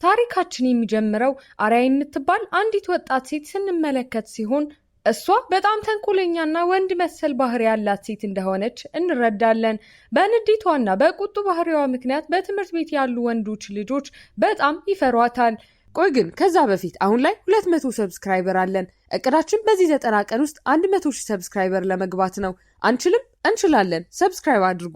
ታሪካችን የሚጀምረው አሪያ የምትባል አንዲት ወጣት ሴት ስንመለከት ሲሆን እሷ በጣም ተንኮለኛና ወንድ መሰል ባህሪ ያላት ሴት እንደሆነች እንረዳለን። በንዴቷና በቁጡ ባህሪዋ ምክንያት በትምህርት ቤት ያሉ ወንዶች ልጆች በጣም ይፈሯታል። ቆይ ግን ከዛ በፊት አሁን ላይ 200 subscriber አለን። እቅዳችን በዚህ 90 ቀን ውስጥ 100 ሺህ subscriber ለመግባት ነው። አንችልም? እንችላለን። Subscribe አድርጉ።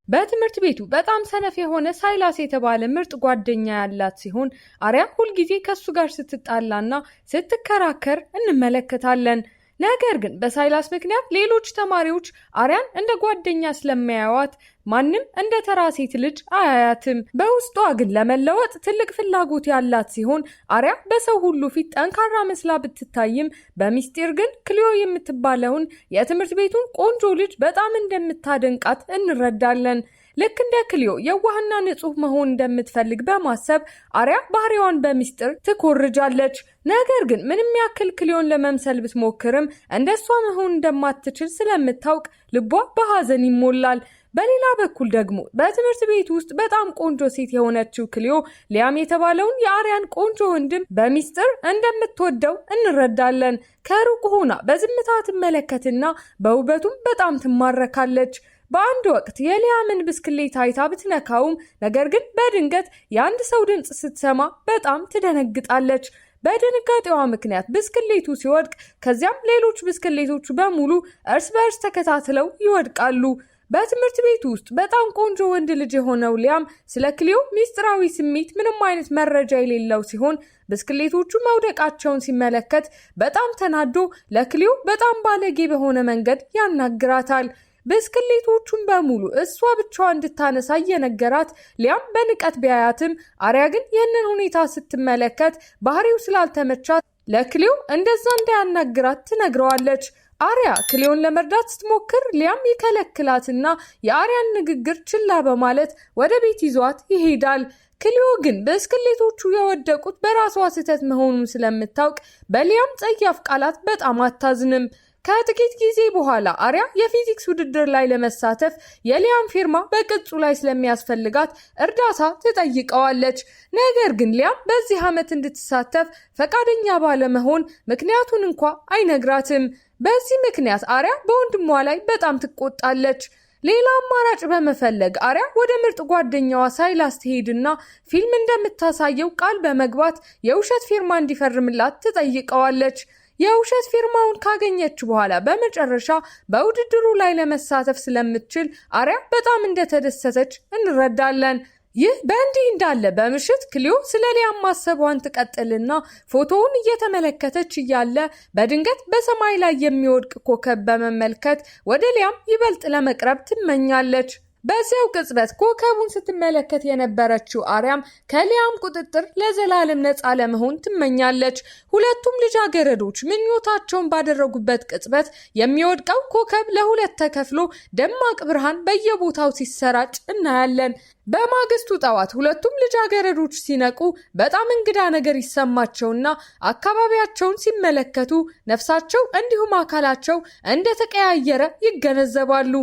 በትምህርት ቤቱ በጣም ሰነፍ የሆነ ሳይላስ የተባለ ምርጥ ጓደኛ ያላት ሲሆን አሪያ ሁልጊዜ ከሱ ጋር ስትጣላና ስትከራከር እንመለከታለን። ነገር ግን በሳይላስ ምክንያት ሌሎች ተማሪዎች አሪያን እንደ ጓደኛ ስለሚያዩዋት ማንም እንደ ተራ ሴት ልጅ አያያትም። በውስጧ ግን ለመለወጥ ትልቅ ፍላጎት ያላት ሲሆን አሪያ በሰው ሁሉ ፊት ጠንካራ መስላ ብትታይም በሚስጢር ግን ክሊዮ የምትባለውን የትምህርት ቤቱን ቆንጆ ልጅ በጣም እንደምታደንቃት እንረዳለን። ልክ እንደ ክሊዮ የዋህና ንጹህ መሆን እንደምትፈልግ በማሰብ አሪያ ባህሪዋን በሚስጥር ትኮርጃለች። ነገር ግን ምንም ያክል ክሊዮን ለመምሰል ብትሞክርም እንደሷ መሆን እንደማትችል ስለምታውቅ ልቧ በሐዘን ይሞላል። በሌላ በኩል ደግሞ በትምህርት ቤት ውስጥ በጣም ቆንጆ ሴት የሆነችው ክሊዮ ሊያም የተባለውን የአሪያን ቆንጆ ወንድም በሚስጥር እንደምትወደው እንረዳለን። ከሩቅ ሆና በዝምታ ትመለከትና በውበቱም በጣም ትማረካለች። በአንድ ወቅት የሊያምን ብስክሌት አይታ ብትነካውም ነገር ግን በድንገት የአንድ ሰው ድምፅ ስትሰማ በጣም ትደነግጣለች። በድንጋጤዋ ምክንያት ብስክሌቱ ሲወድቅ ከዚያም ሌሎች ብስክሌቶቹ በሙሉ እርስ በእርስ ተከታትለው ይወድቃሉ። በትምህርት ቤቱ ውስጥ በጣም ቆንጆ ወንድ ልጅ የሆነው ሊያም ስለ ክሊዮ ሚስጥራዊ ስሜት ምንም አይነት መረጃ የሌለው ሲሆን ብስክሌቶቹ መውደቃቸውን ሲመለከት በጣም ተናዶ ለክሊዮ በጣም ባለጌ በሆነ መንገድ ያናግራታል። ብስክሌቶቹን በሙሉ እሷ ብቻዋ እንድታነሳ እየነገራት ሊያም በንቀት ቢያያትም አሪያ ግን ይህንን ሁኔታ ስትመለከት ባህሪው ስላልተመቻት ለክሊዮ እንደዛ እንዳያናግራት ትነግረዋለች። አሪያ ክሊዮን ለመርዳት ስትሞክር ሊያም ይከለክላትና የአሪያን ንግግር ችላ በማለት ወደ ቤት ይዟት ይሄዳል። ክሊዮ ግን ብስክሌቶቹ የወደቁት በራሷ ስህተት መሆኑን ስለምታውቅ በሊያም ጸያፍ ቃላት በጣም አታዝንም። ከጥቂት ጊዜ በኋላ አሪያ የፊዚክስ ውድድር ላይ ለመሳተፍ የሊያም ፊርማ በቅጹ ላይ ስለሚያስፈልጋት እርዳታ ትጠይቀዋለች። ነገር ግን ሊያም በዚህ ዓመት እንድትሳተፍ ፈቃደኛ ባለመሆን ምክንያቱን እንኳ አይነግራትም። በዚህ ምክንያት አሪያ በወንድሟ ላይ በጣም ትቆጣለች። ሌላ አማራጭ በመፈለግ አሪያ ወደ ምርጥ ጓደኛዋ ሳይላስ ትሄድና ፊልም እንደምታሳየው ቃል በመግባት የውሸት ፊርማ እንዲፈርምላት ትጠይቀዋለች። የውሸት ፊርማውን ካገኘች በኋላ በመጨረሻ በውድድሩ ላይ ለመሳተፍ ስለምትችል አሪያ በጣም እንደተደሰተች እንረዳለን። ይህ በእንዲህ እንዳለ በምሽት ክሊዮ ስለ ሊያም ማሰቧን ትቀጥልና ፎቶውን እየተመለከተች እያለ በድንገት በሰማይ ላይ የሚወድቅ ኮከብ በመመልከት ወደ ሊያም ይበልጥ ለመቅረብ ትመኛለች። በዚያው ቅጽበት ኮከቡን ስትመለከት የነበረችው አሪያም ከሊያም ቁጥጥር ለዘላለም ነፃ ለመሆን ትመኛለች። ሁለቱም ልጃገረዶች ምኞታቸውን ባደረጉበት ቅጽበት የሚወድቀው ኮከብ ለሁለት ተከፍሎ ደማቅ ብርሃን በየቦታው ሲሰራጭ እናያለን። በማግስቱ ጠዋት ሁለቱም ልጃገረዶች ሲነቁ በጣም እንግዳ ነገር ይሰማቸውና አካባቢያቸውን ሲመለከቱ ነፍሳቸው እንዲሁም አካላቸው እንደተቀያየረ ይገነዘባሉ።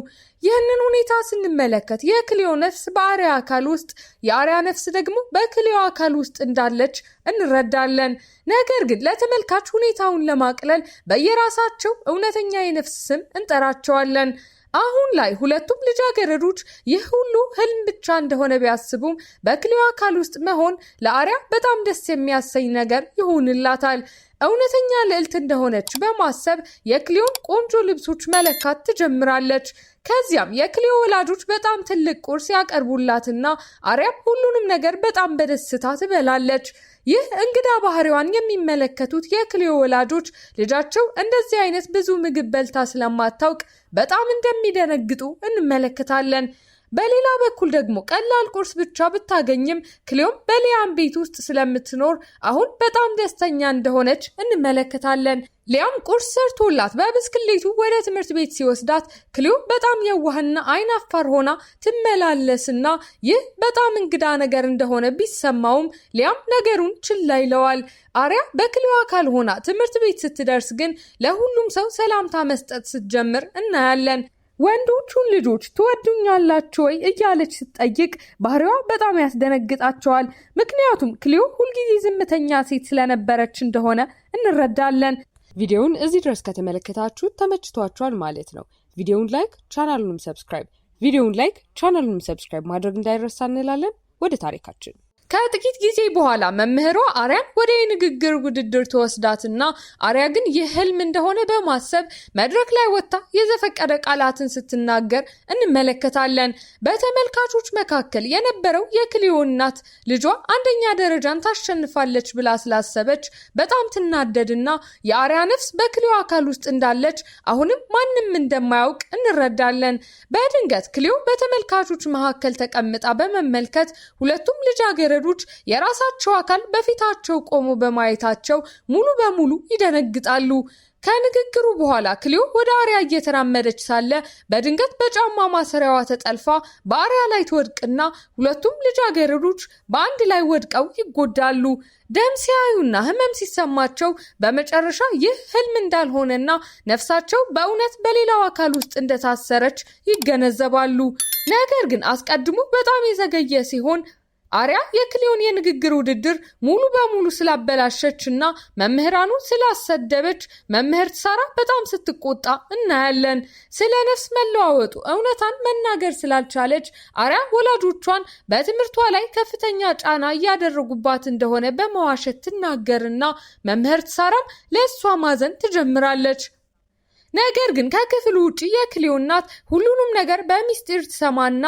ይህንን ሁኔታ ስንመለከት የክሊዮ ነፍስ በአሪያ አካል ውስጥ፣ የአሪያ ነፍስ ደግሞ በክሊዮ አካል ውስጥ እንዳለች እንረዳለን። ነገር ግን ለተመልካች ሁኔታውን ለማቅለል በየራሳቸው እውነተኛ የነፍስ ስም እንጠራቸዋለን። አሁን ላይ ሁለቱም ልጃገረዶች ይህ ሁሉ ህልም ብቻ እንደሆነ ቢያስቡም በክሊዮ አካል ውስጥ መሆን ለአሪያ በጣም ደስ የሚያሰኝ ነገር ይሆንላታል። እውነተኛ ልዕልት እንደሆነች በማሰብ የክሊዮን ቆንጆ ልብሶች መለካት ትጀምራለች። ከዚያም የክሊዮ ወላጆች በጣም ትልቅ ቁርስ ያቀርቡላትና አሪያም ሁሉንም ነገር በጣም በደስታ ትበላለች። ይህ እንግዳ ባህሪዋን የሚመለከቱት የክሊዮ ወላጆች ልጃቸው እንደዚህ አይነት ብዙ ምግብ በልታ ስለማታውቅ በጣም እንደሚደነግጡ እንመለከታለን። በሌላ በኩል ደግሞ ቀላል ቁርስ ብቻ ብታገኝም ክሊዮም በሊያም ቤት ውስጥ ስለምትኖር አሁን በጣም ደስተኛ እንደሆነች እንመለከታለን። ሊያም ቁርስ ሰርቶላት በብስክሌቱ ወደ ትምህርት ቤት ሲወስዳት ክሊዮ በጣም የዋህና አይናፋር ሆና ትመላለስና ይህ በጣም እንግዳ ነገር እንደሆነ ቢሰማውም ሊያም ነገሩን ችላ ይለዋል። አሪያ በክሊዮ አካል ሆና ትምህርት ቤት ስትደርስ ግን ለሁሉም ሰው ሰላምታ መስጠት ስትጀምር እናያለን። ወንዶቹን ልጆች ትወዱኛላችሁ ወይ እያለች ስትጠይቅ ባህሪዋ በጣም ያስደነግጣቸዋል። ምክንያቱም ክሊዮ ሁልጊዜ ዝምተኛ ሴት ስለነበረች እንደሆነ እንረዳለን። ቪዲዮውን እዚህ ድረስ ከተመለከታችሁ ተመችቷችኋል ማለት ነው። ቪዲዮውን like፣ ቻናሉንም subscribe ቪዲዮውን like፣ ቻናሉንም subscribe ማድረግ እንዳይረሳ እንላለን። ወደ ታሪካችን። ከጥቂት ጊዜ በኋላ መምህሯ አሪያን ወደ የንግግር ውድድር ትወስዳትና አሪያ ግን ይህ ህልም እንደሆነ በማሰብ መድረክ ላይ ወጥታ የዘፈቀደ ቃላትን ስትናገር እንመለከታለን። በተመልካቾች መካከል የነበረው የክሊዮ እናት ልጇ አንደኛ ደረጃን ታሸንፋለች ብላ ስላሰበች በጣም ትናደድና የአሪያ ነፍስ በክሊዮ አካል ውስጥ እንዳለች አሁንም ማንም እንደማያውቅ እንረዳለን። በድንገት ክሊዮ በተመልካቾች መካከል ተቀምጣ በመመልከት ሁለቱም ልጃገረዶች የራሳቸው አካል በፊታቸው ቆሞ በማየታቸው ሙሉ በሙሉ ይደነግጣሉ። ከንግግሩ በኋላ ክሊዮ ወደ አሪያ እየተራመደች ሳለ በድንገት በጫማ ማሰሪያዋ ተጠልፋ በአሪያ ላይ ትወድቅና ሁለቱም ልጃገረዶች በአንድ ላይ ወድቀው ይጎዳሉ። ደም ሲያዩና ሕመም ሲሰማቸው በመጨረሻ ይህ ህልም እንዳልሆነና ነፍሳቸው በእውነት በሌላው አካል ውስጥ እንደታሰረች ይገነዘባሉ። ነገር ግን አስቀድሞ በጣም የዘገየ ሲሆን አሪያ የክሊዮን የንግግር ውድድር ሙሉ በሙሉ ስላበላሸች እና መምህራኑ ስላሰደበች መምህርት ሳራ በጣም ስትቆጣ እናያለን። ስለ ነፍስ መለዋወጡ እውነታን መናገር ስላልቻለች አሪያ ወላጆቿን በትምህርቷ ላይ ከፍተኛ ጫና እያደረጉባት እንደሆነ በመዋሸት ትናገርና መምህርት ሳራም ለእሷ ማዘን ትጀምራለች። ነገር ግን ከክፍሉ ውጭ የክሊዮ እናት ሁሉንም ነገር በሚስጢር ትሰማና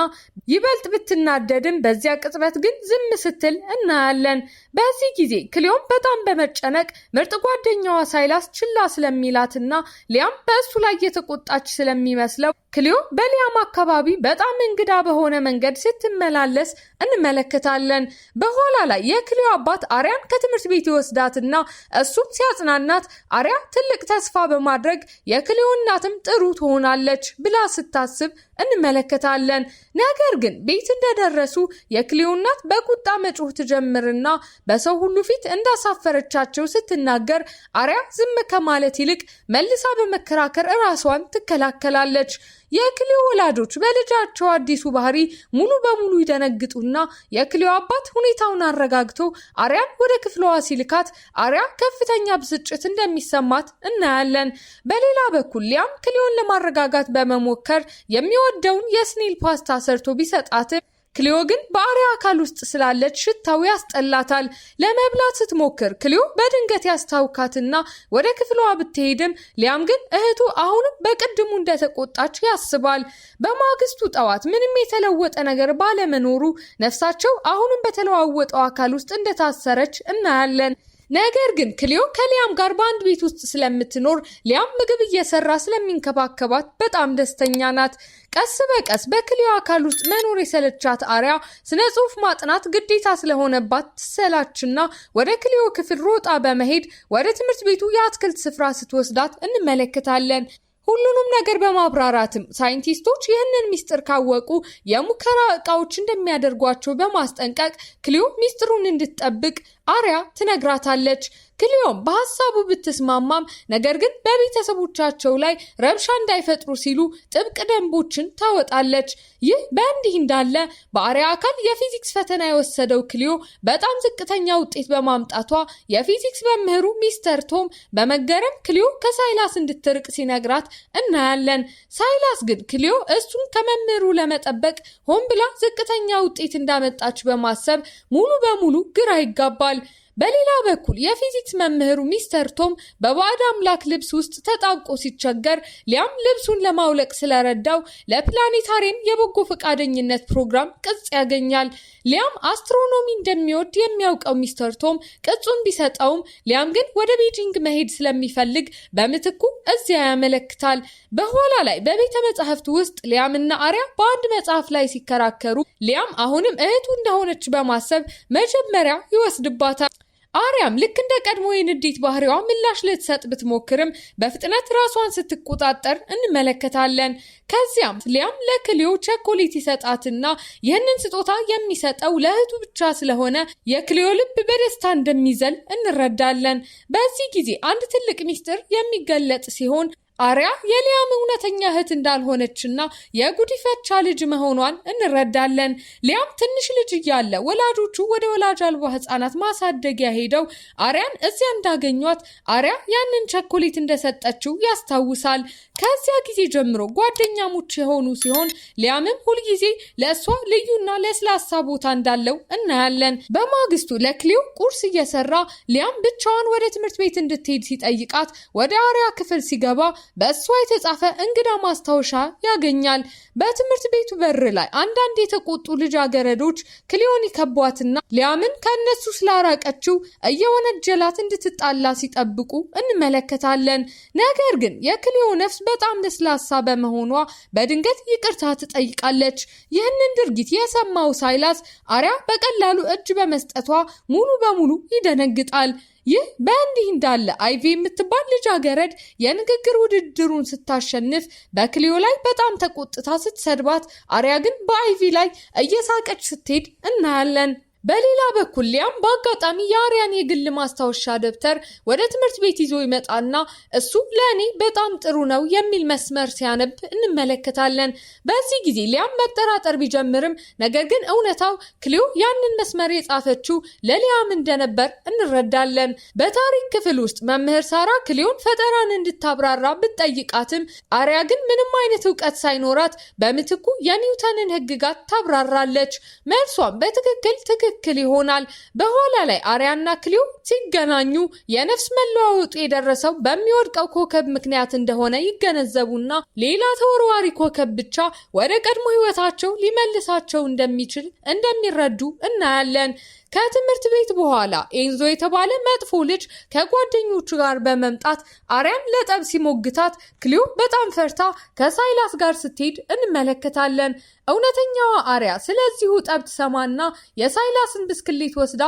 ይበልጥ ብትናደድም በዚያ ቅጽበት ግን ዝም ስትል እናያለን። በዚህ ጊዜ ክሊዮም በጣም በመጨነቅ ምርጥ ጓደኛዋ ሳይላስ ችላ ስለሚላትና ሊያም በእሱ ላይ የተቆጣች ስለሚመስለው ክሊዮ በሊያም አካባቢ በጣም እንግዳ በሆነ መንገድ ስትመላለስ እንመለከታለን። በኋላ ላይ የክሊዮ አባት አሪያን ከትምህርት ቤት ይወስዳትና እሱም ሲያጽናናት አሪያ ትልቅ ተስፋ በማድረግ የክሊዮ እናትም ጥሩ ትሆናለች ብላ ስታስብ እንመለከታለን። ነገር ግን ቤት እንደደረሱ የክሊዮ እናት በቁጣ መጮህ ትጀምርና በሰው ሁሉ ፊት እንዳሳፈረቻቸው ስትናገር አሪያ ዝም ከማለት ይልቅ መልሳ በመከራከር እራሷን ትከላከላለች። የክሊዮ ወላጆች በልጃቸው አዲሱ ባህሪ ሙሉ በሙሉ ይደነግጡና የክሊዮ አባት ሁኔታውን አረጋግቶ አሪያን ወደ ክፍሏ ሲልካት አሪያ ከፍተኛ ብስጭት እንደሚሰማት እናያለን። በሌላ በኩል ሊያም ክሊዮን ለማረጋጋት በመሞከር የሚወደውን የ snail ፓስታ ሰርቶ ቢሰጣትም ክሊዮ ግን በአሪያ አካል ውስጥ ስላለች ሽታው ያስጠላታል። ለመብላት ስትሞክር ክሊዮ በድንገት ያስታውካትና ወደ ክፍሏ ብትሄድም ሊያም ግን እህቱ አሁንም በቅድሙ እንደተቆጣች ያስባል። በማግስቱ ጠዋት ምንም የተለወጠ ነገር ባለመኖሩ ነፍሳቸው አሁንም በተለዋወጠው አካል ውስጥ እንደታሰረች እናያለን። ነገር ግን ክሊዮ ከሊያም ጋር በአንድ ቤት ውስጥ ስለምትኖር ሊያም ምግብ እየሰራ ስለሚንከባከባት በጣም ደስተኛ ናት። ቀስ በቀስ በክሊዮ አካል ውስጥ መኖር የሰለቻት አሪያ ስነ ጽሑፍ ማጥናት ግዴታ ስለሆነባት ትሰላችና ወደ ክሊዮ ክፍል ሮጣ በመሄድ ወደ ትምህርት ቤቱ የአትክልት ስፍራ ስትወስዳት እንመለከታለን። ሁሉንም ነገር በማብራራትም ሳይንቲስቶች ይህንን ሚስጥር ካወቁ የሙከራ እቃዎች እንደሚያደርጓቸው በማስጠንቀቅ ክሊዮ ሚስጥሩን እንድትጠብቅ አሪያ ትነግራታለች። ክሊዮም በሀሳቡ ብትስማማም ነገር ግን በቤተሰቦቻቸው ላይ ረብሻ እንዳይፈጥሩ ሲሉ ጥብቅ ደንቦችን ታወጣለች። ይህ በእንዲህ እንዳለ በአሪያ አካል የፊዚክስ ፈተና የወሰደው ክሊዮ በጣም ዝቅተኛ ውጤት በማምጣቷ የፊዚክስ መምህሩ ሚስተር ቶም በመገረም ክሊዮ ከሳይላስ እንድትርቅ ሲነግራት እናያለን። ሳይላስ ግን ክሊዮ እሱን ከመምህሩ ለመጠበቅ ሆን ብላ ዝቅተኛ ውጤት እንዳመጣች በማሰብ ሙሉ በሙሉ ግራ ይጋባል። በሌላ በኩል የፊዚክስ መምህሩ ሚስተር ቶም በባዕድ አምላክ ልብስ ውስጥ ተጣብቆ ሲቸገር ሊያም ልብሱን ለማውለቅ ስለረዳው ለፕላኔታሪየም የበጎ ፈቃደኝነት ፕሮግራም ቅጽ ያገኛል። ሊያም አስትሮኖሚ እንደሚወድ የሚያውቀው ሚስተር ቶም ቅጹን ቢሰጠውም ሊያም ግን ወደ ቤጂንግ መሄድ ስለሚፈልግ በምትኩ እዚያ ያመለክታል። በኋላ ላይ በቤተ መጻሕፍት ውስጥ ሊያምና አሪያ በአንድ መጽሐፍ ላይ ሲከራከሩ ሊያም አሁንም እህቱ እንደሆነች በማሰብ መጀመሪያ ይወስድባታል። አሪያም ልክ እንደ ቀድሞ የንዴት ባህሪዋ ምላሽ ልትሰጥ ብትሞክርም በፍጥነት ራሷን ስትቆጣጠር እንመለከታለን። ከዚያም ሊያም ለክሊዮ ቸኮሌት ይሰጣትና ይህንን ስጦታ የሚሰጠው ለእህቱ ብቻ ስለሆነ የክሊዮ ልብ በደስታ እንደሚዘል እንረዳለን። በዚህ ጊዜ አንድ ትልቅ ሚስጥር የሚገለጥ ሲሆን አሪያ የሊያም እውነተኛ እህት እንዳልሆነችና የጉዲፈቻ ልጅ መሆኗን እንረዳለን። ሊያም ትንሽ ልጅ እያለ ወላጆቹ ወደ ወላጅ አልባ ህፃናት ማሳደጊያ ሄደው አሪያን እዚያ እንዳገኟት አሪያ ያንን ቸኮሌት እንደሰጠችው ያስታውሳል። ከዚያ ጊዜ ጀምሮ ጓደኛሞች የሆኑ ሲሆን ሊያምም ሁልጊዜ ለእሷ ልዩና ለስላሳ ቦታ እንዳለው እናያለን። በማግስቱ ለክሊዮ ቁርስ እየሰራ ሊያም ብቻዋን ወደ ትምህርት ቤት እንድትሄድ ሲጠይቃት ወደ አሪያ ክፍል ሲገባ በእሷ የተጻፈ እንግዳ ማስታወሻ ያገኛል። በትምህርት ቤቱ በር ላይ አንዳንድ የተቆጡ ልጃገረዶች ክሊዮን ይከቧትና ሊያምን ከእነሱ ስላራቀችው እየወነጀላት እንድትጣላ ሲጠብቁ እንመለከታለን። ነገር ግን የክሊዮ ነፍስ በጣም ለስላሳ በመሆኗ በድንገት ይቅርታ ትጠይቃለች። ይህንን ድርጊት የሰማው ሳይላስ አሪያ በቀላሉ እጅ በመስጠቷ ሙሉ በሙሉ ይደነግጣል። ይህ በእንዲህ እንዳለ አይቪ የምትባል ልጃገረድ የንግግር ውድድሩን ስታሸንፍ በክሊዮ ላይ በጣም ተቆጥታ ስትሰድባት፣ አሪያ ግን በአይቪ ላይ እየሳቀች ስትሄድ እናያለን። በሌላ በኩል ሊያም በአጋጣሚ የአሪያን የግል ማስታወሻ ደብተር ወደ ትምህርት ቤት ይዞ ይመጣና እሱ ለእኔ በጣም ጥሩ ነው የሚል መስመር ሲያነብ እንመለከታለን። በዚህ ጊዜ ሊያም መጠራጠር ቢጀምርም ነገር ግን እውነታው ክሊዮ ያንን መስመር የጻፈችው ለሊያም እንደነበር እንረዳለን። በታሪክ ክፍል ውስጥ መምህር ሳራ ክሊዮን ፈጠራን እንድታብራራ ብትጠይቃትም አሪያ ግን ምንም አይነት እውቀት ሳይኖራት በምትኩ የኒውተንን ሕግጋት ታብራራለች። መልሷም በትክክል ትክክል ይሆናል። በኋላ ላይ አሪያና ክሊዮ ሲገናኙ የነፍስ መለዋወጡ የደረሰው በሚወድቀው ኮከብ ምክንያት እንደሆነ ይገነዘቡና ሌላ ተወርዋሪ ኮከብ ብቻ ወደ ቀድሞ ሕይወታቸው ሊመልሳቸው እንደሚችል እንደሚረዱ እናያለን። ከትምህርት ቤት በኋላ ኤንዞ የተባለ መጥፎ ልጅ ከጓደኞቹ ጋር በመምጣት አሪያን ለጠብ ሲሞግታት ክሊዮ በጣም ፈርታ ከሳይላስ ጋር ስትሄድ እንመለከታለን። እውነተኛዋ አሪያ ስለዚሁ ጠብ ትሰማና የሳይላስን ብስክሌት ወስዳ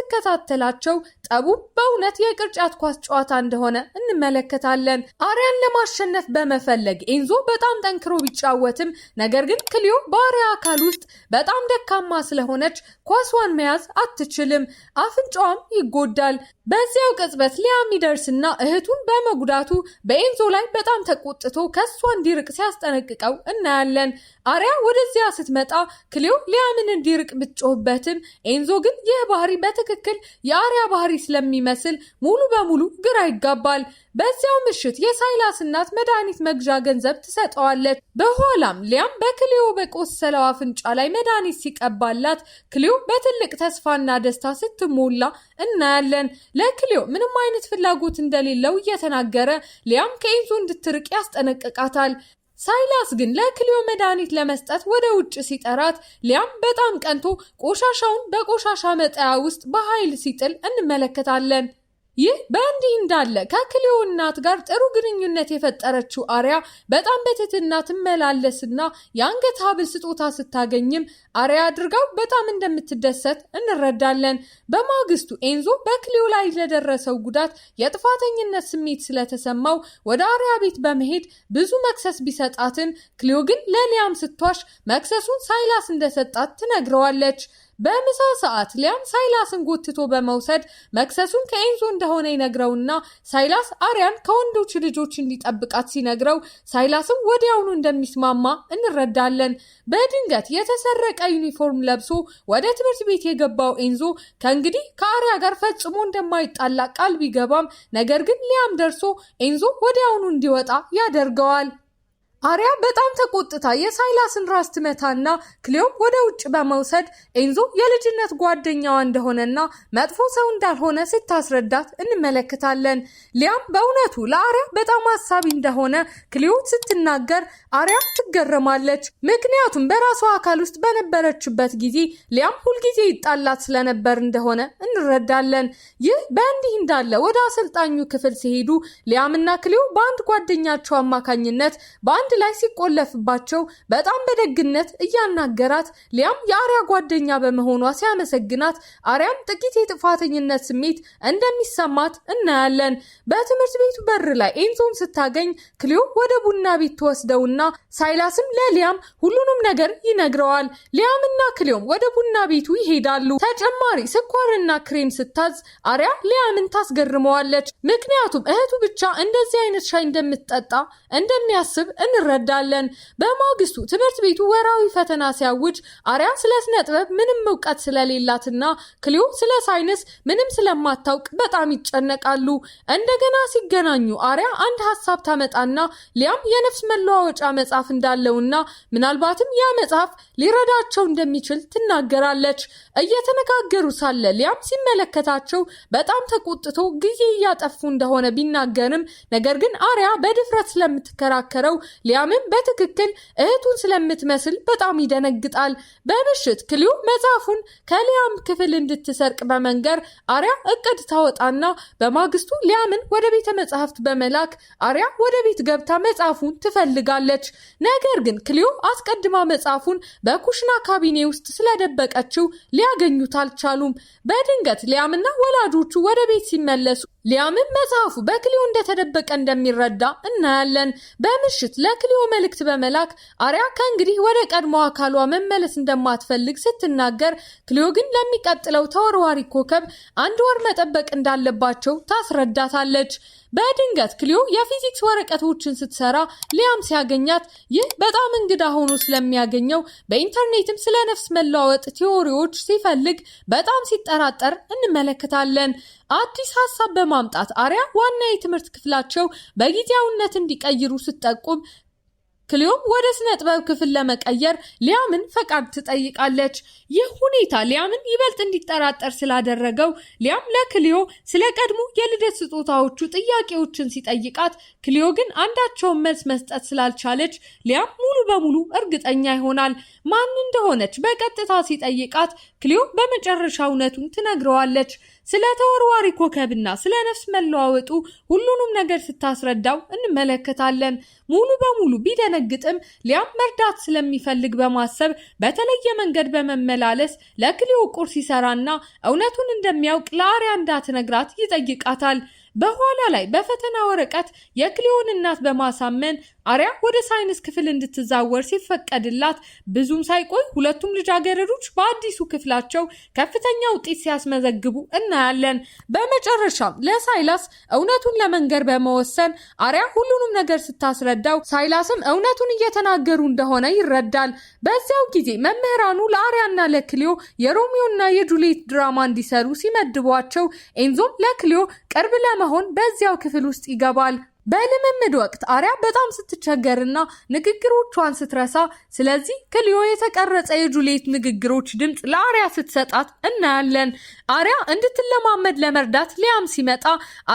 ስትከታተላቸው ጠቡ በእውነት የቅርጫት ኳስ ጨዋታ እንደሆነ እንመለከታለን። አሪያን ለማሸነፍ በመፈለግ ኤንዞ በጣም ጠንክሮ ቢጫወትም ነገር ግን ክሊዮ በአሪያ አካል ውስጥ በጣም ደካማ ስለሆነች ኳሷን መያዝ አትችልም። አፍንጫዋም ይጎዳል። በዚያው ቅጽበት ሊያም ይደርስና እህቱን በመጉዳቱ በኤንዞ ላይ በጣም ተቆጥቶ ከእሷ እንዲርቅ ሲያስጠነቅቀው እናያለን። አሪያ ወደዚያ ስትመጣ ክሊዮ ሊያምን እንዲርቅ ብትጮህበትም ኤንዞ ግን ይህ ባህሪ በትክክል የአሪያ ባህሪ ስለሚመስል ሙሉ በሙሉ ግራ ይጋባል። በዚያው ምሽት የሳይላስ እናት መድኃኒት መግዣ ገንዘብ ትሰጠዋለች። በኋላም ሊያም በክሊዮ በቆሰለው አፍንጫ ላይ መድኃኒት ሲቀባላት ክሊዮ በትልቅ ተስፋና ደስታ ስትሞላ እናያለን። ለክሊዮ ምንም አይነት ፍላጎት እንደሌለው እየተናገረ ሊያም ከኤንዞ እንድትርቅ ያስጠነቅቃታል። ሳይላስ ግን ለክሊዮ መድኃኒት ለመስጠት ወደ ውጭ ሲጠራት ሊያም በጣም ቀንቶ ቆሻሻውን በቆሻሻ መጣያ ውስጥ በኃይል ሲጥል እንመለከታለን። ይህ በእንዲህ እንዳለ ከክሊዮ እናት ጋር ጥሩ ግንኙነት የፈጠረችው አሪያ በጣም በትህትና ትመላለስና የአንገት ሐብል ስጦታ ስታገኝም አሪያ አድርጋው በጣም እንደምትደሰት እንረዳለን። በማግስቱ ኤንዞ በክሊዮ ላይ ለደረሰው ጉዳት የጥፋተኝነት ስሜት ስለተሰማው ወደ አሪያ ቤት በመሄድ ብዙ መክሰስ ቢሰጣትም ክሊዮ ግን ለሊያም ስትዋሽ መክሰሱን ሳይላስ እንደሰጣት ትነግረዋለች። በምሳ ሰዓት ሊያም ሳይላስን ጎትቶ በመውሰድ መክሰሱን ከኤንዞ እንደሆነ ይነግረውና ሳይላስ አሪያን ከወንዶች ልጆች እንዲጠብቃት ሲነግረው ሳይላስም ወዲያውኑ እንደሚስማማ እንረዳለን። በድንገት የተሰረቀ ዩኒፎርም ለብሶ ወደ ትምህርት ቤት የገባው ኤንዞ ከእንግዲህ ከአሪያ ጋር ፈጽሞ እንደማይጣላ ቃል ቢገባም ነገር ግን ሊያም ደርሶ ኤንዞ ወዲያውኑ እንዲወጣ ያደርገዋል። አሪያ በጣም ተቆጥታ የሳይላስን ራስ ትመታና ክሊዮም ወደ ውጭ በመውሰድ ኤንዞ የልጅነት ጓደኛዋ እንደሆነና መጥፎ ሰው እንዳልሆነ ስታስረዳት እንመለከታለን። ሊያም በእውነቱ ለአሪያ በጣም አሳቢ እንደሆነ ክሊዮ ስትናገር አሪያ ትገረማለች። ምክንያቱም በራሷ አካል ውስጥ በነበረችበት ጊዜ ሊያም ሁልጊዜ ይጣላት ስለነበር እንደሆነ እንረዳለን። ይህ በእንዲህ እንዳለ ወደ አሰልጣኙ ክፍል ሲሄዱ ሊያምና ክሊዮ በአንድ ጓደኛቸው አማካኝነት በአንድ በአንድ ላይ ሲቆለፍባቸው በጣም በደግነት እያናገራት ሊያም የአሪያ ጓደኛ በመሆኗ ሲያመሰግናት አሪያም ጥቂት የጥፋተኝነት ስሜት እንደሚሰማት እናያለን። በትምህርት ቤቱ በር ላይ ኤንዞን ስታገኝ ክሊዮ ወደ ቡና ቤት ትወስደውና ሳይላስም ለሊያም ሁሉንም ነገር ይነግረዋል። ሊያምና ክሊዮም ወደ ቡና ቤቱ ይሄዳሉ። ተጨማሪ ስኳርና ክሬም ስታዝ አሪያ ሊያምን ታስገርመዋለች። ምክንያቱም እህቱ ብቻ እንደዚህ አይነት ሻይ እንደምትጠጣ እንደሚያስብ እንረዳለን። በማግስቱ ትምህርት ቤቱ ወራዊ ፈተና ሲያውጅ አሪያ ስለ ስነ ጥበብ ምንም እውቀት ስለሌላትና ክሊዮ ስለ ሳይንስ ምንም ስለማታውቅ በጣም ይጨነቃሉ። እንደገና ሲገናኙ አሪያ አንድ ሀሳብ ታመጣና ሊያም የነፍስ መለዋወጫ መጽሐፍ እንዳለውና ምናልባትም ያ መጽሐፍ ሊረዳቸው እንደሚችል ትናገራለች። እየተነጋገሩ ሳለ ሊያም ሲመለከታቸው በጣም ተቆጥቶ ጊዜ እያጠፉ እንደሆነ ቢናገርም ነገር ግን አሪያ በድፍረት ስለምትከራከረው ሊያምም በትክክል እህቱን ስለምትመስል በጣም ይደነግጣል። በምሽት ክሊዮ መጽሐፉን ከሊያም ክፍል እንድትሰርቅ በመንገር አሪያ እቅድ ታወጣና በማግስቱ ሊያምን ወደ ቤተ መጽሐፍት በመላክ አሪያ ወደ ቤት ገብታ መጽሐፉን ትፈልጋለች። ነገር ግን ክሊዮ አስቀድማ መጽሐፉን በኩሽና ካቢኔ ውስጥ ስለደበቀችው ሊያገኙት አልቻሉም። በድንገት ሊያምና ወላጆቹ ወደ ቤት ሲመለሱ ሊያምም መጽሐፉ በክሊዮ እንደተደበቀ እንደሚረዳ እናያለን። በምሽት ለክሊዮ መልእክት በመላክ አሪያ ከእንግዲህ ወደ ቀድሞ አካሏ መመለስ እንደማትፈልግ ስትናገር፣ ክሊዮ ግን ለሚቀጥለው ተወርዋሪ ኮከብ አንድ ወር መጠበቅ እንዳለባቸው ታስረዳታለች። በድንገት ክሊዮ የፊዚክስ ወረቀቶችን ስትሰራ ሊያም ሲያገኛት ይህ በጣም እንግዳ ሆኖ ስለሚያገኘው በኢንተርኔትም ስለ ነፍስ መለዋወጥ ቲዎሪዎች ሲፈልግ በጣም ሲጠራጠር እንመለከታለን። አዲስ ሀሳብ በማምጣት አሪያ ዋና የትምህርት ክፍላቸው በጊዜያዊነት እንዲቀይሩ ስትጠቁም ክሊዮም ወደ ስነ ጥበብ ክፍል ለመቀየር ሊያምን ፈቃድ ትጠይቃለች። ይህ ሁኔታ ሊያምን ይበልጥ እንዲጠራጠር ስላደረገው ሊያም ለክሊዮ ስለ ቀድሞ የልደት ስጦታዎቹ ጥያቄዎችን ሲጠይቃት ክሊዮ ግን አንዳቸውን መልስ መስጠት ስላልቻለች ሊያም ሙሉ በሙሉ እርግጠኛ ይሆናል። ማን እንደሆነች በቀጥታ ሲጠይቃት ክሊዮ በመጨረሻ እውነቱን ትነግረዋለች። ስለ ተወርዋሪ ኮከብና ስለ ነፍስ መለዋወጡ ሁሉንም ነገር ስታስረዳው እንመለከታለን። ሙሉ በሙሉ ቢደነግጥም ሊያም መርዳት ስለሚፈልግ በማሰብ በተለየ መንገድ በመመላለስ ለክሊዮ ቁርስ ይሰራና እውነቱን እንደሚያውቅ ለአሪያ እንዳትነግራት ይጠይቃታል። በኋላ ላይ በፈተና ወረቀት የክሊዮን እናት በማሳመን አሪያ ወደ ሳይንስ ክፍል እንድትዛወር ሲፈቀድላት ብዙም ሳይቆይ ሁለቱም ልጃገረዶች በአዲሱ ክፍላቸው ከፍተኛ ውጤት ሲያስመዘግቡ እናያለን። በመጨረሻም ለሳይላስ እውነቱን ለመንገር በመወሰን አሪያ ሁሉንም ነገር ስታስረዳው ሳይላስም እውነቱን እየተናገሩ እንደሆነ ይረዳል። በዚያው ጊዜ መምህራኑ ለአሪያና ለክሊዮ የሮሚዮና የጁሊየት ድራማ እንዲሰሩ ሲመድቧቸው ኤንዞም ለክሊዮ ቅርብ ለመሆን በዚያው ክፍል ውስጥ ይገባል። በልምምድ ወቅት አሪያ በጣም ስትቸገርና ንግግሮቿን ስትረሳ፣ ስለዚህ ክሊዮ የተቀረጸ የጁሊየት ንግግሮች ድምፅ ለአሪያ ስትሰጣት እናያለን። አሪያ እንድትለማመድ ለመርዳት ሊያም ሲመጣ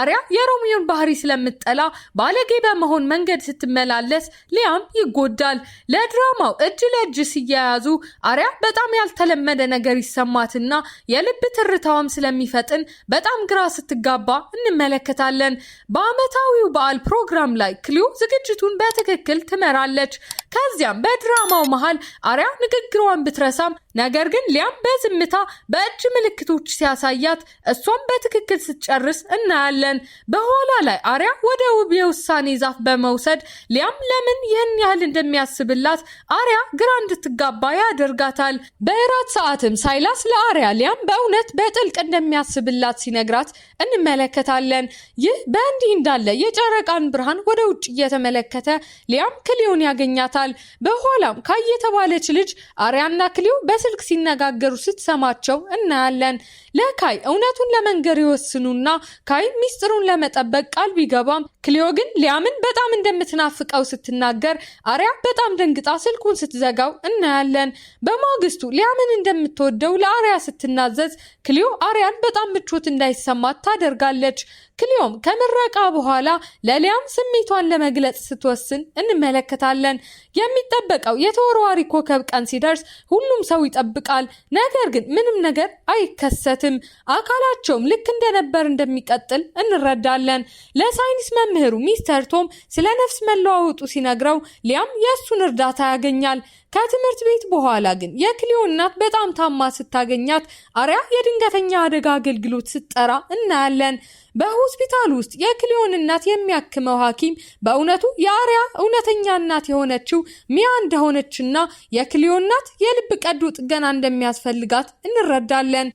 አሪያ የሮሚዮን ባህሪ ስለምትጠላ ባለጌ በመሆን መንገድ ስትመላለስ ሊያም ይጎዳል። ለድራማው እጅ ለእጅ ሲያያዙ አሪያ በጣም ያልተለመደ ነገር ይሰማትና የልብ ትርታዋም ስለሚፈጥን በጣም ግራ ስትጋባ እንመለከታለን። በዓመታዊው በዓል ፕሮግራም ላይ ክሊዮ ዝግጅቱን በትክክል ትመራለች። ከዚያም በድራማው መሃል አሪያ ንግግሯን ብትረሳም ነገር ግን ሊያም በዝምታ በእጅ ምልክቶች ሲያሳያት እሷም በትክክል ስትጨርስ እናያለን። በኋላ ላይ አሪያ ወደ ውብ የውሳኔ ዛፍ በመውሰድ ሊያም ለምን ይህን ያህል እንደሚያስብላት አሪያ ግራ እንድትጋባ ያደርጋታል። በእራት ሰዓትም ሳይላስ ለአሪያ ሊያም በእውነት በጥልቅ እንደሚያስብላት ሲነግራት እንመለከታለን። ይህ በእንዲህ እንዳለ የጨረቃን ብርሃን ወደ ውጭ እየተመለከተ ሊያም ክሊዮን ያገኛታል። በኋላም ካይ የተባለች ልጅ አሪያና ክሊዮ በስልክ ሲነጋገሩ ስትሰማቸው እናያለን። ለካይ እውነቱን ለመንገር ይወስኑና ካይ ሚስጥሩን ለመጠበቅ ቃል ቢገባም ክሊዮ ግን ሊያምን በጣም እንደምትናፍቀው ስትናገር አሪያ በጣም ደንግጣ ስልኩን ስትዘጋው እናያለን። በማግስቱ ሊያምን እንደምትወደው ለአሪያ ስትናዘዝ ክሊዮ አሪያን በጣም ምቾት እንዳይሰማት ታደርጋለች። ክሊዮም ከምረቃ በኋላ ለሊያም ስሜቷን ለመግለጽ ስትወስን እንመለከታለን። የሚጠበቀው የተወርዋሪ ኮከብ ቀን ሲደርስ ሁሉም ሰው ይጠብቃል። ነገር ግን ምንም ነገር አይከሰትም። አካላቸውም ልክ እንደነበር እንደሚቀጥል እንረዳለን። ለሳይንስ መምህሩ ሚስተር ቶም ስለ ነፍስ መለዋወጡ ሲነግረው ሊያም የእሱን እርዳታ ያገኛል። ከትምህርት ቤት በኋላ ግን የክሊዮ እናት በጣም ታማ ስታገኛት አሪያ የድንገተኛ አደጋ አገልግሎት ስትጠራ እናያለን። በሆስፒታል ውስጥ የክሊዮን እናት የሚያክመው ሐኪም በእውነቱ የአሪያ እውነተኛ እናት የሆነችው ሚያ እንደሆነችና የክሊዮ እናት የልብ ቀዶ ጥገና እንደሚያስፈልጋት እንረዳለን።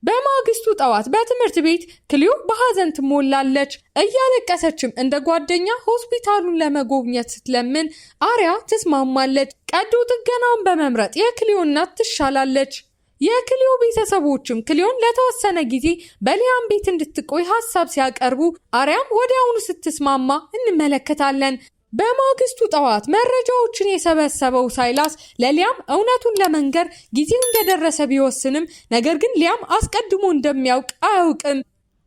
በማግስቱ ጠዋት በትምህርት ቤት ክሊዮ በሐዘን ትሞላለች። እያለቀሰችም እንደ ጓደኛ ሆስፒታሉን ለመጎብኘት ስትለምን አሪያ ትስማማለች። ቀዶ ጥገናውን በመምረጥ የክሊዮ እናት ትሻላለች። የክሊዮ ቤተሰቦችም ክሊዮን ለተወሰነ ጊዜ በሊያም ቤት እንድትቆይ ሀሳብ ሲያቀርቡ አሪያም ወዲያውኑ ስትስማማ እንመለከታለን። በማግስቱ ጠዋት መረጃዎችን የሰበሰበው ሳይላስ ለሊያም እውነቱን ለመንገር ጊዜው እንደደረሰ ቢወስንም ነገር ግን ሊያም አስቀድሞ እንደሚያውቅ አያውቅም።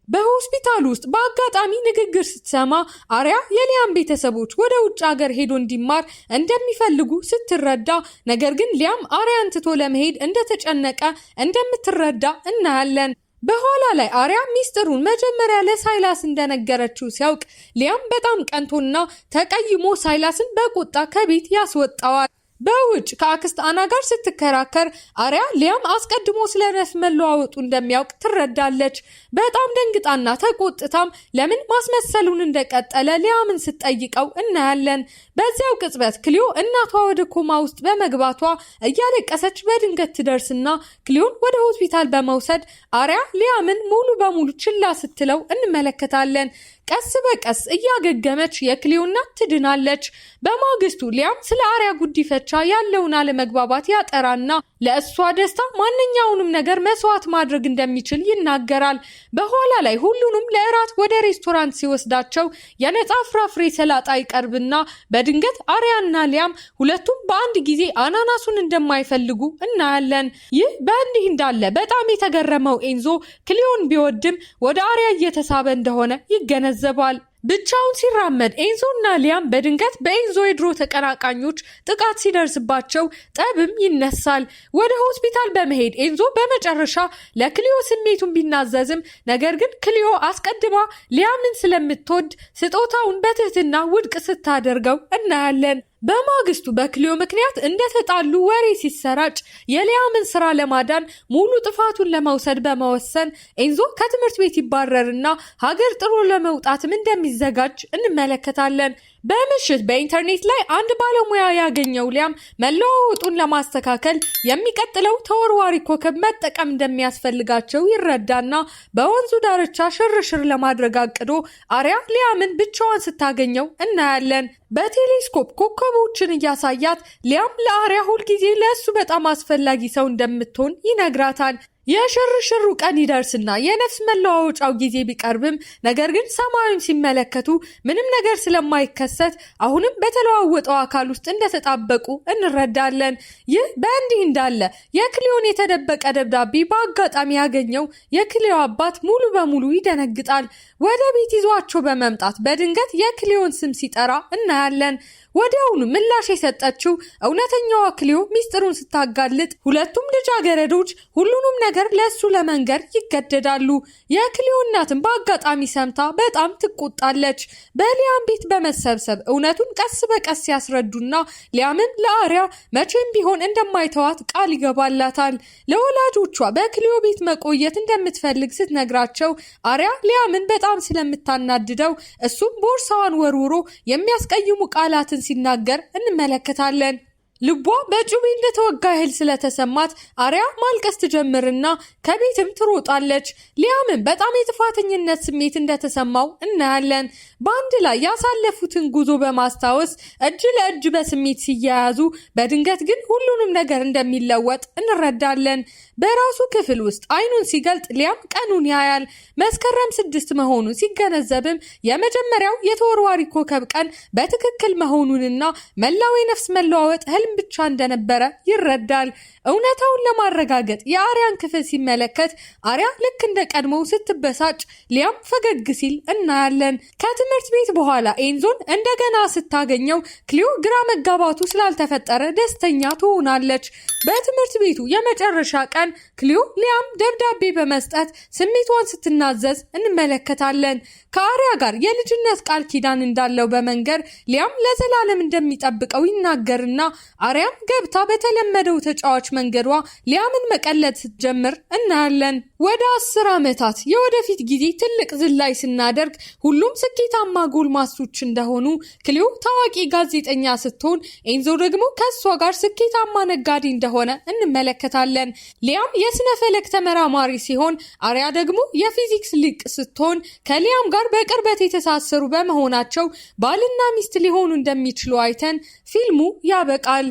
በሆስፒታል ውስጥ በአጋጣሚ ንግግር ስትሰማ አሪያ የሊያም ቤተሰቦች ወደ ውጭ ሀገር ሄዶ እንዲማር እንደሚፈልጉ ስትረዳ፣ ነገር ግን ሊያም አሪያን ትቶ ለመሄድ እንደተጨነቀ እንደምትረዳ እናያለን። በኋላ ላይ አሪያ ሚስጥሩን መጀመሪያ ለሳይላስ እንደነገረችው ሲያውቅ ሊያም በጣም ቀንቶና ተቀይሞ ሳይላስን በቁጣ ከቤት ያስወጣዋል። በውጭ ከአክስት አና ጋር ስትከራከር አሪያ ሊያም አስቀድሞ ስለ ነፍስ መለዋወጡ እንደሚያውቅ ትረዳለች። በጣም ደንግጣና ተቆጥታም ለምን ማስመሰሉን እንደቀጠለ ሊያምን ስትጠይቀው እናያለን። በዚያው ቅጽበት ክሊዮ እናቷ ወደ ኮማ ውስጥ በመግባቷ እያለቀሰች በድንገት ትደርስና ክሊዮን ወደ ሆስፒታል በመውሰድ አሪያ ሊያምን ሙሉ በሙሉ ችላ ስትለው እንመለከታለን። ቀስ በቀስ እያገገመች የክሊዮ እናት ትድናለች። በማግስቱ ሊያም ስለ አሪያ ጉዲፈቻ ያለውን አለመግባባት ያጠራና ለእሷ ደስታ ማንኛውንም ነገር መስዋዕት ማድረግ እንደሚችል ይናገራል። በኋላ ላይ ሁሉንም ለእራት ወደ ሬስቶራንት ሲወስዳቸው የነፃ ፍራፍሬ ሰላጣ ይቀርብና በድንገት አሪያና ሊያም ሁለቱም በአንድ ጊዜ አናናሱን እንደማይፈልጉ እናያለን። ይህ በእንዲህ እንዳለ በጣም የተገረመው ኤንዞ ክሊዮን ቢወድም ወደ አሪያ እየተሳበ እንደሆነ ይገነዘባል። ብቻውን ሲራመድ ኤንዞ እና ሊያም በድንገት በኤንዞ የድሮ ተቀናቃኞች ጥቃት ሲደርስባቸው ጠብም ይነሳል። ወደ ሆስፒታል በመሄድ ኤንዞ በመጨረሻ ለክሊዮ ስሜቱን ቢናዘዝም ነገር ግን ክሊዮ አስቀድማ ሊያምን ስለምትወድ ስጦታውን በትህትና ውድቅ ስታደርገው እናያለን። በማግስቱ በክሊዮ ምክንያት እንደተጣሉ ወሬ ሲሰራጭ የሊያምን ስራ ለማዳን ሙሉ ጥፋቱን ለመውሰድ በመወሰን ኤንዞ ከትምህርት ቤት ይባረርና ሀገር ጥሎ ለመውጣትም እንደሚዘጋጅ እንመለከታለን። በምሽት በኢንተርኔት ላይ አንድ ባለሙያ ያገኘው ሊያም መለዋወጡን ለማስተካከል የሚቀጥለው ተወርዋሪ ኮከብ መጠቀም እንደሚያስፈልጋቸው ይረዳና በወንዙ ዳርቻ ሽርሽር ለማድረግ አቅዶ አሪያ ሊያምን ብቻዋን ስታገኘው እናያለን። በቴሌስኮፕ ኮከቦችን እያሳያት ሊያም ለአሪያ ሁልጊዜ ለእሱ በጣም አስፈላጊ ሰው እንደምትሆን ይነግራታል። የሽርሽሩ ቀን ይደርስና የነፍስ መለዋወጫው ጊዜ ቢቀርብም ነገር ግን ሰማዩን ሲመለከቱ ምንም ነገር ስለማይከሰት አሁንም በተለዋወጠው አካል ውስጥ እንደተጣበቁ እንረዳለን። ይህ በእንዲህ እንዳለ የክሊዮን የተደበቀ ደብዳቤ በአጋጣሚ ያገኘው የክሊዮ አባት ሙሉ በሙሉ ይደነግጣል። ወደ ቤት ይዟቸው በመምጣት በድንገት የክሊዮን ስም ሲጠራ እናያለን። ወዲያውኑ ምላሽ የሰጠችው እውነተኛዋ ክሊዮ ሚስጥሩን ስታጋልጥ ሁለቱም ልጃገረዶች ሁሉንም ነገር ለእሱ ለመንገር ይገደዳሉ። የክሊዮ እናትን በአጋጣሚ ሰምታ በጣም ትቆጣለች። በሊያም ቤት በመሰብሰብ እውነቱን ቀስ በቀስ ያስረዱና ሊያምም ለአሪያ መቼም ቢሆን እንደማይተዋት ቃል ይገባላታል። ለወላጆቿ በክሊዮ ቤት መቆየት እንደምትፈልግ ስትነግራቸው አሪያ ሊያምን በጣም ስለምታናድደው እሱም ቦርሳዋን ወርውሮ የሚያስቀይሙ ቃላትን ሲናገር እንመለከታለን። ልቧ በጩቤ እንደተወጋ ያህል ስለተሰማት አሪያ ማልቀስ ትጀምርና ከቤትም ትሮጣለች። ሊያምን በጣም የጥፋተኝነት ስሜት እንደተሰማው እናያለን። በአንድ ላይ ያሳለፉትን ጉዞ በማስታወስ እጅ ለእጅ በስሜት ሲያያዙ፣ በድንገት ግን ሁሉንም ነገር እንደሚለወጥ እንረዳለን። በራሱ ክፍል ውስጥ አይኑን ሲገልጥ ሊያም ቀኑን ያያል። መስከረም 6 መሆኑን ሲገነዘብም የመጀመሪያው የተወርዋሪ ኮከብ ቀን በትክክል መሆኑንና መላው የነፍስ መለዋወጥ ህልም ህልም ብቻ እንደነበረ ይረዳል። እውነታውን ለማረጋገጥ የአሪያን ክፍል ሲመለከት አሪያ ልክ እንደ ቀድሞው ስትበሳጭ፣ ሊያም ፈገግ ሲል እናያለን። ከትምህርት ቤት በኋላ ኤንዞን እንደገና ስታገኘው ክሊዮ ግራ መጋባቱ ስላልተፈጠረ ደስተኛ ትሆናለች። በትምህርት ቤቱ የመጨረሻ ቀን ክሊዮ ሊያም ደብዳቤ በመስጠት ስሜቷን ስትናዘዝ እንመለከታለን። ከአሪያ ጋር የልጅነት ቃል ኪዳን እንዳለው በመንገር ሊያም ለዘላለም እንደሚጠብቀው ይናገርና አሪያም ገብታ በተለመደው ተጫዋች መንገዷ ሊያምን መቀለድ ስትጀምር እናያለን። ወደ 10 ዓመታት የወደፊት ጊዜ ትልቅ ዝላይ ስናደርግ ሁሉም ስኬታማ ጎልማሶች እንደሆኑ፣ ክሊዮ ታዋቂ ጋዜጠኛ ስትሆን ኤንዞ ደግሞ ከእሷ ጋር ስኬታማ ነጋዴ እንደሆነ እንመለከታለን። ሊያም የስነ ፈለክ ተመራማሪ ሲሆን አሪያ ደግሞ የፊዚክስ ሊቅ ስትሆን ከሊያም ጋር በቅርበት የተሳሰሩ በመሆናቸው ባልና ሚስት ሊሆኑ እንደሚችሉ አይተን ፊልሙ ያበቃል።